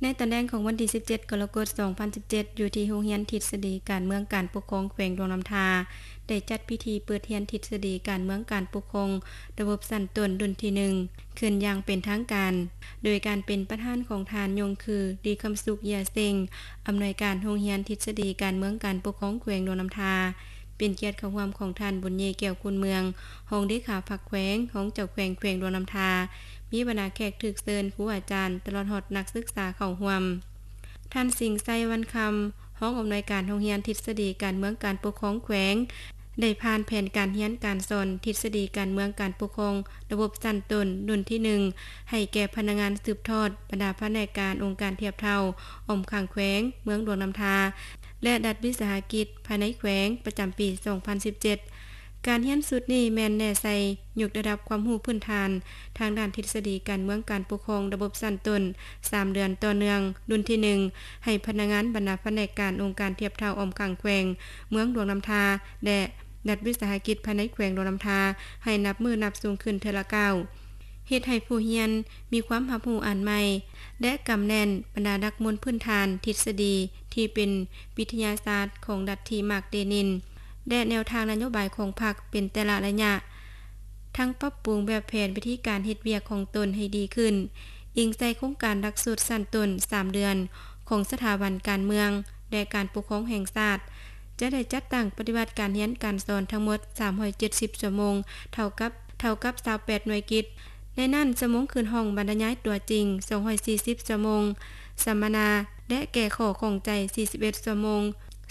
ໃນຕອນແລງຂອງວັນທີສິບເຈັດ ກໍລະກົດ ສອງພັນສິບເຈັດ ຢູ່ທີ່ໂຮງຮຽນທິດສະດີການເມືອງການປົກຄອງແຂວງຫຼວງນ້ຳທາ ໄດ້ຈັດພິທີເປີດຮຽນທິດສະດີການເມືອງການປົກຄອງລະບົບຊັ້ນຕົ້ນລຸ້ນທີໜຶ່ງ ຂຶ້ນຢ່າງເປັນທາງການ ໂດຍການເປັນປະທານຂອງທ່ານ ຍົງຄື ດີຄຳສຸກ ເຢຍເຊັງ ອຳນວຍການໂຮງຮຽນທິດສະດີການເມືອງການປົກຄອງແຂວງຫຼວງນ້ຳທາ, ເປັນກຽດເຂົ້າຮ່ວມຂອງທ່ານ ບຸນເຍ ແກ້ວຄູນເມືອງ ຮອງເລຂາພັກແຂວງ, ຮອງເຈົ້າແຂວງແຂວງຫຼວງນ້ຳທາ, ມີບັນດາແຂກຖືກເຊີນ, ຄູອາຈານ, ຕະຫຼອດຮອດນັກສຶກສາເຂົ້າຮ່ວມ. ທ່ານ ສິງໄຊ ວັນຄຳ ຮອງອຳນວຍການໂຮງຮຽນທິດສະດີການເມືອງການປົກຄອງແຂວງ ໄດ້ຜ່ານແຜນການຮຽນການສອນທິດສະດີການເມືອງການປົກຄອງລະບົບຊັ້ນຕົ້ນລຸ້ນທີໜຶ່ງ ໃຫ້ແກ່ພະນັກງານສືບທອດ, ບັນດາພະແນກການອົງການທຽບເທົ່າອ້ອມຂ້າງແຂວງ, ເມືອງຫຼວງນ້ຳທາ ແລະ ລັດວິສາຫະກິດພາຍໃນແຂວງ ປະຈຳປີສອງພັນສິບເຈັດ. ການຮຽນຊຸດນີ້ແມ່ນແນໃສ່ຍົກລະດັບຄວາມຮູ້ພື້ນຖານທາງດ້ານທິດສະດີການເມືອງການປົກຄອງລະບົບຊັ້ນຕົ້ນ ສາມເດືອນຕໍ່ເນື່ອງ, ລຸ້ນທີໜຶ່ງ ໃຫ້ພະນັກງານບັນດາພະແນກການອົງການທຽບເທົ່າອ້ອມຂ້າງແຂວງ, ເມືອງຫຼວງນ້ຳທາ ແລະ ລັດວິສາຫະກິດພາຍໃນແຂວງຫຼວງນ້ຳທາ ໃຫ້ນັບມື້ນັບສູງຂຶ້ນເທື່ອລະກ້າວ, ເຮັດໃຫ້ຜູ້ຮຽນມີຄວາມຮັບຮູ້ອັນໃໝ່ ແລະ ກຳແໜ້ນບັນດາຫຼັກມູນພື້ນຖານທິດສະດີທີ່ເປັນວິທະຍາສາດຂອງລັດທິມາກເລນິນ ແລະ ແນວທາງນະໂຍບາຍຂອງພັກເປັນແຕ່ລະໄລຍະ, ທັງປັບປຸງແບບແຜນວິທີການເຮັດວຽກຂອງຕົນໃຫ້ດີຂຶ້ນ, ອີງໃສ່ໂຄງການຫຼັກສູດຊັ້ນຕົ້ນສາມເດືອນຂອງສະຖາບັນການເມືອງ ແລະ ການປົກຄອງແຫ່ງຊາດ, ຈະໄດ້ຈັດຕັ້ງປະຕິບັດການຮຽນການສອນທັງໝົດສາມຮ້ອຍເຈັດສິບຊົ່ວໂມງ, ເທົ່າກັບ ເທົ່າກັບຊາວແປດໜ່ວຍກິດ. ໃນນັ້ນ, ຊົ່ວໂມງຂຶ້ນຫ້ອງບັນລະຍາຍຕົວຈິງ ສອງຮ້ອຍສີ່ສິບຊົ່ວໂມງ, ສຳມະນາ ແລະ ແກ້ຂໍ້ຂ້ອງໃຈ ສີ່ສິບເອັດຊົ່ວໂມງ,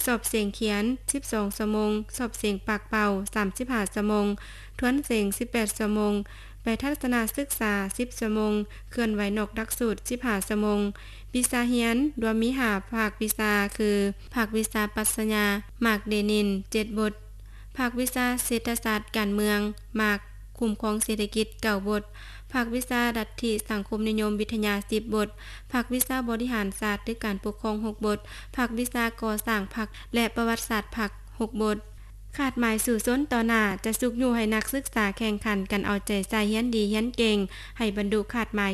ສອບເສັງຂຽນ ສິບສອງຊົ່ວໂມງ, ສອບເສັງປາກເປົ່າ ສາມສິບຫ້າຊົ່ວໂມງ, ທວນເສັງ ສິບແປດຊົ່ວໂມງ, ໄປທັດສະນະສຶກສາ ສິບຊົ່ວໂມງ, ເຄື່ອນໄຫວນອກຫຼັກສູດ ສິບຫ້າຊົ່ວໂມງ. ວິຊາຮຽນລວມມີຫ້າພາກວິຊາ ຄື ພາກວິຊາປັດຊະຍາ ມາກເລນິນ ເຈັດບົດ, ພາກວິຊາເສດຖະສາດການເມືອງ ມາກຄຸ້ມຄອງເສດຖະກິດ ເກົ້າບົດ, ພາກວິຊາລັດທິສັງຄົມນິຍົມວິທະຍາ ສິບບົດ, ພາກວິຊາບໍລິຫານຊາດ ຫຼື ການປົກຄອງ ຫົກບົດ, ພາກວິຊາກໍ່ສ້າງພັກ ແລະ ປະຫວັດສາດພັກ ຫົກບົດ. ຄາດໝາຍສູ້ຊົນຕໍ່ໜ້າຈະຊຸກຍູ້ໃຫ້ນັກສຶກສາແຂ່ງຂັນກັນເອົາໃຈໃສ່, ຮຽນດີ, ຮຽນເກັ່ງ, ໃຫ້ບັນລຸຄາດໝາຍ